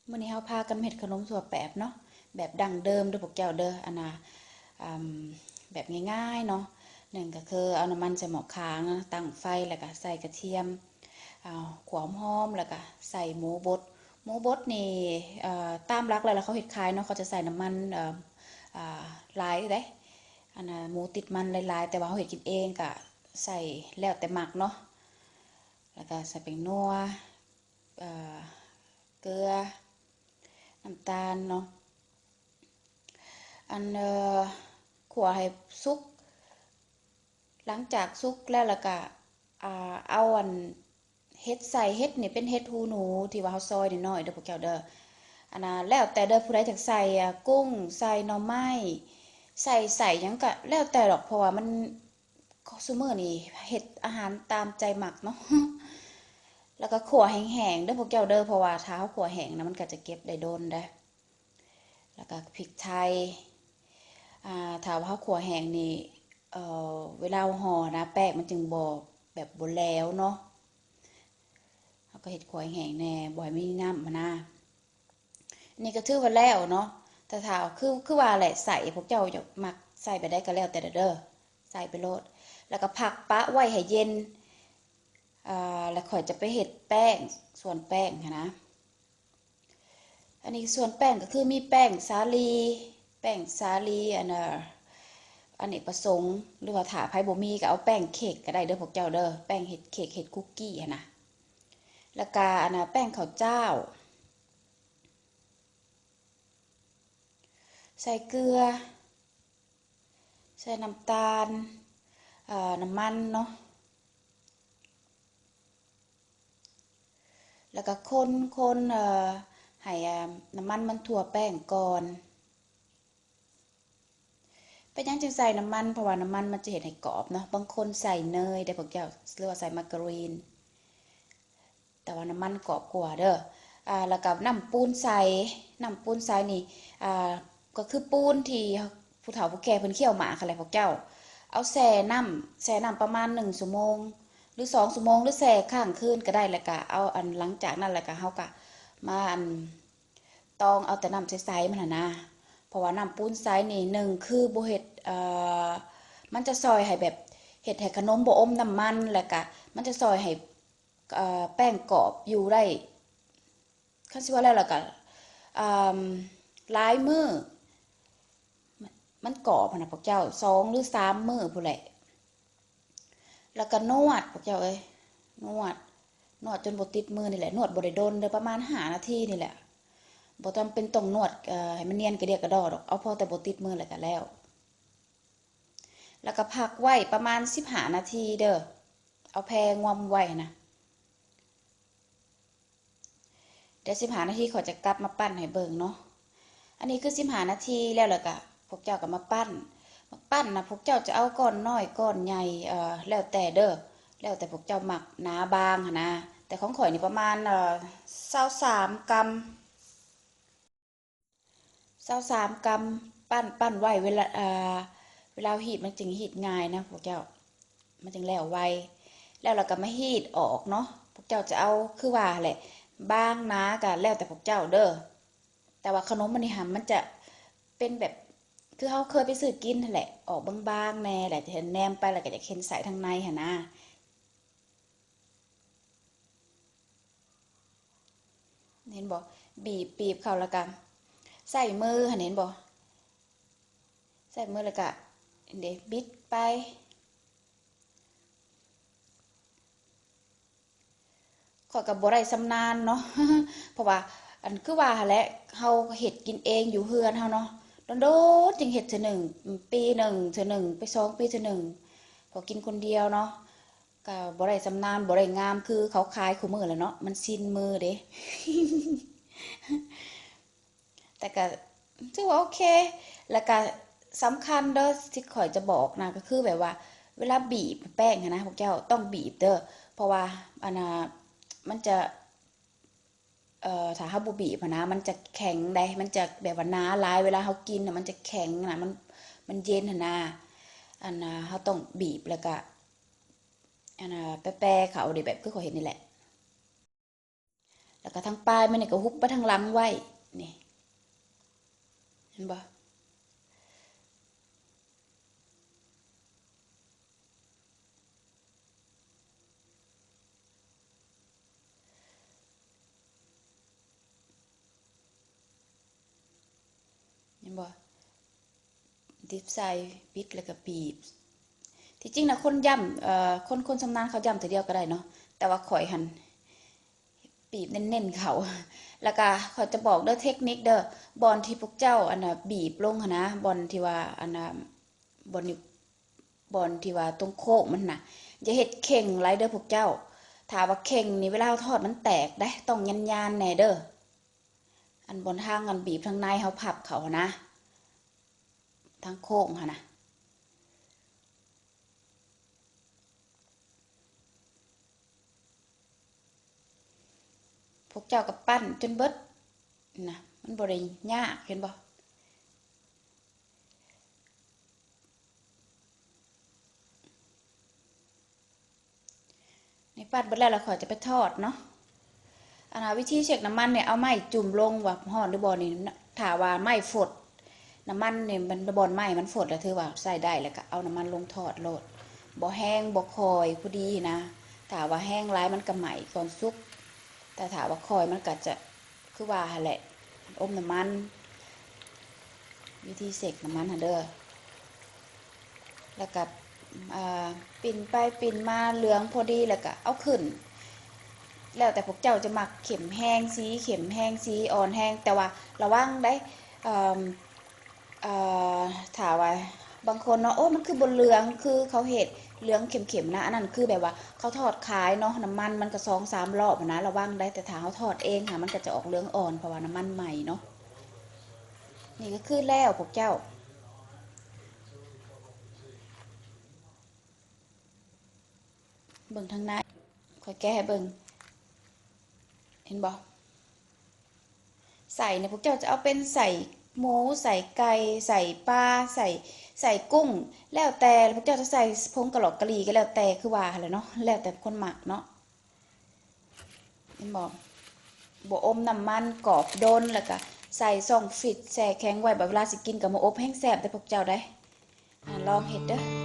ມື້ນີ້ເຮົາພາກັນເຮັດຂະໜົມຖົ່ວແປບເນາະ ແບບດັ້ງເດີມເດີພວກເຈົ້າເດີ ອັນນ່າ ອາ ແບບງ່າຍໆເນາະ. ໜຶ່ງກໍຄືເອົານ້ຳມັນໃສ່ໝໍ້ຄາງເນາະ ຕັ້ງໄຟ ແລ້ວກໍໃສ່ກະທຽມ ອາ ຂົ້ວຫອມໆ ແລ້ວກໍໃສ່ໝູບົດ. ໝູບົດນີ້ ເອີ ຕາມຫຼັກແລ້ວ ແລ້ວເຂົາເຮັດຂາຍເນາະ ເຂົາຈະໃສ່ນ້ຳມັນ ເອີ ອາ ຫຼາຍເດ້ ອັນນ່າ ໝູຕິດມັນຫຼາຍໆ ແຕ່ວ່າເຮົາເຮັດກິນເອງກໍໃສ່ແລ້ວແຕ່ມັກເນາະ. ແລ້ວກໍໃສ່ແປ້ງນົວ ເອີ ເກືອ ນ້ຳຕານເນາະ ອັນ ເອີ ຂົ້ວໃຫ້ສຸກ. ຫຼັງຈາກສຸກແລ້ວ ແລ້ວກະ ອາ ເອົາອັນເຫັດໃສ່ ເຫັດນີ້ເປັນເຫັດຫູໜູທີ່ວ່າເຮົາຊອຍນ້ອຍໆເດີພວກເຈົ້າເດີ. ອັນນ່າ ແລ້ວແຕ່ເດີ ຜູ້ໃດຢາກໃສ່ ອາ ກຸ້ງ ໃສ່ໜໍ່ໄມ້ ໃສ່ ໃສ່ຫຍັງກະແລ້ວແຕ່ດອກ ເພາະວ່າມັນ ຊຸມື້ນີ້ເຮັດອາຫານຕາມໃຈມັກເນາະ. ແລ້ວກໍຂົ້ວແຫ້ງໆເດີພວກເຈົ້າເດີ ເພາະວ່າຖ້າເຮົາຂົ້ວແຫ້ງນະ ມັນກໍຈະເກັບໄດ້ດົນເດ້. ແລ້ວກໍພິກໄທ ອາ ຖ້າວ່າເຮົາຂົ້ວແຫ້ງນີ້ ເອີ ເວລາເຮົາຫໍ່ນະ ແປ້ງມັນຈຶ່ງບໍ່ ແບບບໍ່ແຫຼວເນາະ. ເຮົາກໍເຮັດຂົ້ວແຫ້ງແດ່ ບໍ່ໃຫ້ມີນ້ຳຫັ້ນນະ. ນີ້ກໍຖືວ່າແລ້ວເນາະ ແຕ່ຖ້າ ຄື ຄືວ່າແຫຼະ ໃສ່ ພວກເຈົ້າຢາກມັກໃສ່ແບບໃດກໍແລ້ວແຕ່ເດີ ໃສ່ໄປໂລດ. ແລ້ວກໍພັກປະໄວ້ໃຫ້ເຢັນ ອາ ແລ້ວຂ້ອຍຈະໄປເຮັດແປ້ງ ສ່ວນແປ້ງຫັ້ນນະ. ອັນນີ້ສ່ວນແປ້ງກໍຄືມີແປ້ງສາລີ ແປ້ງສາລີ ອັນ ອາ ອະເນກປະສົງ ຫຼືວ່າຖ້າໃຜບໍ່ມີກໍເອົາແປ້ງເຄັກກໍໄດ້ເດີພວກເຈົ້າເດີ ແປ້ງເຮັດເຄັກ ເຮັດຄຸກກີ້ຫັ້ນນະ. ແລ້ວກະ ອັນນ່າ ແປ້ງເຂົ້າຈ້າວ ໃສ່ເກືອ ໃສ່ນ້ຳຕານ ເອີ ນ້ຳມັນເນາະ ແລ້ວກະຄົນໆ ເອີ ໃຫ້ ອາ ນ້ຳມັນມັນທົ່ວແປ້ງກ່ອນ. ເປັນຫຍັງຈຶ່ງໃສ່ນ້ຳມັນ? ເພາະວ່ານ້ຳມັນມັນຈະເຮັດໃຫ້ກອບເນາະ. ບາງຄົນໃສ່ເນີຍເດ້ພວກເຈົ້າ ຫຼືວ່າໃສ່ມາກາຣີນ ແຕ່ວ່ານ້ຳມັນກອບກວ່າເດີ. ອາ ແລ້ວກໍນ້ຳປູນໃສ ນ້ຳປູນໃສນີ້ ອາ ກໍຄືປູນທີ່ຜູ້ເຖົ້າຜູ້ແກ່ເພິ່ນຄ້ຽວໝາກຫັ້ນແຫຼະພວກເຈົ້າ. ເອົາແຊ່ນ້ຳ ແຊ່ນ້ຳປະມານໜຶ່ງຊົ່ວໂມງ ຫຼືສອງຊົ່ວໂມງ ຫຼືແຊ່ຄ້າງຄືນກໍໄດ້. ແລ້ວກໍເອົາ ອັນ ຫຼັງຈາກນັ້ນແລ້ວກໍເຮົາກໍມາ ອັນ ຕອງເອົາແຕ່ນ້ຳໃສໆມັນຫັ້ນນະ. ເພາະວ່ານ້ຳປູນໃສນີ້ ໜຶ່ງຄືບໍ່ເຮັດ ເອີ ມັນຈະຊ່ອຍໃຫ້ແບບ ເຮັດໃຫ້ຂະໜົມບໍ່ອົມນ້ຳມັນ ແລ້ວກະມັນຈະຊ່ອຍໃຫ້ ເອີ ແປ້ງກອບຢູ່ໄດ້ ຄັນຊິວ່າແລ້ວ ແລ້ວກະ ເອີ ຫຼາຍມື້ ມັນກອບຫັ້ນນະພວກເຈົ້າ ສອງ ຫຼື ສາມ ມື້ພຸ້ນແຫຼະ. ແລ້ວກໍນວດພວກເຈົ້າເອີຍ ນວດ ນວດຈົນບໍ່ຕິດມືນີ້ແຫຼະ. ນວດບໍ່ໄດ້ດົນເດີ ປະມານຫ້ານາທີນີ້ແຫຼະ. ບໍ່ຈຳເປັນຕ້ອງນວດ ເອີ ໃຫ້ມັນນຽນກະດຽກກະດໍດອກ ເອົາພໍແຕ່ບໍ່ຕິດມືແລ້ວກໍແລ້ວ. ແລ້ວກໍພັກໄວ້ປະມານສິບຫ້ານາທີເດີ ເອົາແພງວມໄວ້ຫັ້ນນະ. ດຽວສິບຫ້ານາທີຂ້ອຍຈະກັບມາປັ້ນໃຫ້ເບິ່ງເນາະ. ອັນນີ້ຄືສິບຫ້ານາທີແລ້ວ ແລ້ວກະພວກເຈົ້າກໍມາປັ້ນ ມາປັ້ນນະ ພວກເຈົ້າຈະເອົາກ້ອນນ້ອຍກ້ອນໃຫຍ່ ເອີ ແລ້ວແຕ່ເດີ ແລ້ວແຕ່ພວກເຈົ້າມັກໜາບາງຫັ້ນນະ. ແຕ່ຂອງຂ້ອຍນີ້ປະມານ ເອີ ຊາວສາມກຣາມ ຊາວສາມກຣາມ ປັ້ນ ປັ້ນໄວ້ ເວລາ ເອີ ເວລາເຮົາຮີດມັນຈຶ່ງຮີດງ່າຍນະພວກເຈົ້າ ມັນຈຶ່ງແລ້ວໄວ. ແລ້ວເຮົາກໍມາຮີດອອກເນາະ ພວກເຈົ້າຈະເອົາຄືວ່າຫັ້ນແຫຼະ ບາງໜາກໍແລ້ວແຕ່ພວກເຈົ້າເດີ. ແຕ່ວ່າຂະໜົມອັນນີ້ຫັ້ນ ມັນຈະເປັນແບບ ຄືເຮົາເຄີຍໄປຊື້ກິນຫັ້ນແຫຼະ ອອກບາງໆແດ່ ແລ້ວເຫັນແນມໄປ ແລ້ວກໍຢາກເຫັນໄສ້ທາງໃນຫັ້ນນະ. ເຫັນບໍ່? ບີບ ບີບເຂົ້າ ແລ້ວກະໃຊ້ມືຫັ້ນ ເຫັນບໍ່? ໃຊ້ມື ແລ້ວກະ ເດ ບິດໄປ. ຂ້ອຍກໍບໍ່ໄດ້ຊຳນານເນາະ ເພາະວ່າ ອັນ ຄືວ່າຫັ້ນແຫຼະ ເຮົາເຮັດກິນເອງຢູ່ເຮືອນເຮົາເນາະ ດົນໆຈຶ່ງເຮັດເທື່ອໜຶ່ງ ປີໜຶ່ງເທື່ອໜຶ່ງ ໄປສອງປີເທື່ອໜຶ່ງ ເພາະກິນຄົນດຽວເນາະ. ກໍບໍ່ໄດ້ຊຳນານ ບໍ່ໄດ້ງາມຄືເຂົາຂາຍຄູ່ມື້ແຫຼະເນາະ ມັນຊິນມືເດ້. ແຕ່ກໍຖືວ່າໂອເຄ ແລ້ວກໍສຳຄັນເດີ ທີ່ຂ້ອຍຈະບອກນະ ກໍຄືແບບວ່າ ເວລາບີບແປ້ງຫັ້ນນະ ພວກເຈົ້າຕ້ອງບີບເດີ ເພາະວ່າ ອັນນ່າ ມັນຈະ ເອີ ຖ້າເຮົາບໍ່ບີບຫັ້ນນະ ມັນຈະແຂງໃດ໋ ມັນຈະແບບວ່າໜາຫຼາຍ ເວລາເຮົາກິນນະ ມັນຈະແຂງນະ ມັນ ມັນເຢັນຫັ້ນນະ. ອັນນ່າ ເຮົາຕ້ອງບີບ ແລ້ວກະ ອັນນ່າ ແປໆເຂົ້າເດ ແບບຄືຂ້ອຍເຮັດນີ້ແຫຼະ. ແລ້ວກໍທາງປາຍມັນນີ້ກໍຫຸບໄປທາງຫຼັງໄວ້ ນີ້ ເຫັນບໍ່? ເຫັນບໍ່? ດິບໃສ່ ປິດ ແລ້ວກໍບີບ. ທີ່ຈິງນະ ຄົນຢ້ຳ ເອີ ຄົນ ຄົນຊຳນານເຂົາຢ້ຳເທື່ອດຽວກໍໄດ້ເນາະ, ແຕ່ວ່າຂ້ອຍຫັ້ນບີບເນັ້ນໆເຂົ້າ. ແລ້ວກໍຂ້ອຍຈະບອກເດີ ເທັກນິກເດີ, ບ່ອນທີ່ພວກເຈົ້າ ອັນນ່າ ບີບລົງຫັ້ນນະ, ບ່ອນທີ່ວ່າ ອັນນ່າ ບ່ອນ ບ່ອນທີ່ວ່າຕົງໂຄ້ງມັນນະ, ຢ່າເຮັດເຄັ່ງຫຼາຍເດີພວກເຈົ້າ. ຖ້າວ່າເຄັ່ງນີ້ ເວລາເຮົາທອດມັນແຕກໄດ໋, ຕ້ອງຍານໆແດ່ເດີ. ອັນບ່ອນທາງ ອັນບີບທາງໃນເຮົາພັບເຂົ້າຫັ້ນນະ, ທາງໂຄ້ງຫັ້ນນະ. ພວກເຈົ້າກໍປັ້ນຈົນເບິດນະ, ມັນບໍ່ໄດ້ຍາກ, ເຫັນບໍ່? ນີ້ປັ້ນເບິດແລ້ວ ແລ້ວຂ້ອຍຈະໄປທອດເນາະ. ອັນນ່າ ວິທີເຊັກນ້ຳມັນນີ້ ເອົາໄມ້ຈຸ່ມລົງວ່າຮ້ອນຫຼືບໍ່ນີ້, ຖ້າວ່າໄມ້ຟົດ ນ້ຳມັນນີ້ມັນ ບ່ອນໄມ້ມັນຟົດແລ້ວ ຖືວ່າໃຊ້ໄດ້, ແລ້ວກໍເອົານ້ຳມັນລົງທອດໂລດ. ບໍ່ແຮງ ບໍ່ຄ່ອຍ ພໍດີນະ. ຖ້າວ່າແຮງຫຼາຍມັນກໍໄໝ້ກ່ອນສຸກ, ແຕ່ຖ້າວ່າຄ່ອຍມັນກໍຈະ ຄືວ່າຫັ້ນແຫຼະ ອົມນ້ຳມັນ, ວິທີເຊັກນ້ຳມັນຫັ້ນເດີ. ແລ້ວກໍ ອ່າ ປິ່ນໄປປິ່ນມາເຫຼືອງພໍດີ ແລ້ວກໍເອົາຂຶ້ນ. ແລ້ວແຕ່ພວກເຈົ້າຈະມັກເຂັ້ມແຮງ ສີເຂັ້ມແຮງ ສີອ່ອນແຮງ, ແຕ່ວ່າລະວັງໄດ໋ ເອີ ເອີ ຖ້າວ່າບາງຄົນເນາະ ໂອ້ ມັນຄືບໍ່ເຫຼືອງຄືເຂົາເຮັດ ເຫຼືອງເຂັ້ມໆນະ, ອັນນັ້ນຄືແບບວ່າເຂົາທອດຂາຍເນາະ, ນ້ຳມັນມັນກໍສອງສາມລອບຫັ້ນນະ, ລະວັງໄດ໋. ແຕ່ຖ້າເຮົາທອດເອງຫາ ມັນກໍຈະອອກເຫຼືອງອ່ອນ ເພາະວ່ານ້ຳມັນໃໝ່ເນາະ. ນີ້ກໍຄືແລ້ວພວກເຈົ້າ. ເບິ່ງທາງໃນ ຂ້ອຍແກະໃຫ້ເບິ່ງ ເຫັນບໍ່? ໄສ້ນີ້ພວກເຈົ້າຈະເອົາເປັນໄສ້ໝູ ໄສ້ໄກ່ ໄສ້ປາ ໄສ້ ໄສ້ກຸ້ງ ແລ້ວແຕ່ ແລ້ວພວກເຈົ້າຈະໃສ່ຜົງກະຫຼອກກະຫຼີກໍແລ້ວແຕ່ ຄືວ່າຫັ້ນແຫຼະເນາະ, ແລ້ວແຕ່ຄົນມັກເນາະ. ເຫັນບໍ່? ບໍ່ອົມນ້ຳມັນກອບດົນ ແລ້ວກະໃສ່ຊ່ອງຟຣີດແຊ່ແຂງໄວ້, ບັດເວລາຊິກິນກໍມາອົບ ແຮງແຊບເດີພວກເຈົ້າໄດ໋. ອາ ລອງເຮັດເດີ.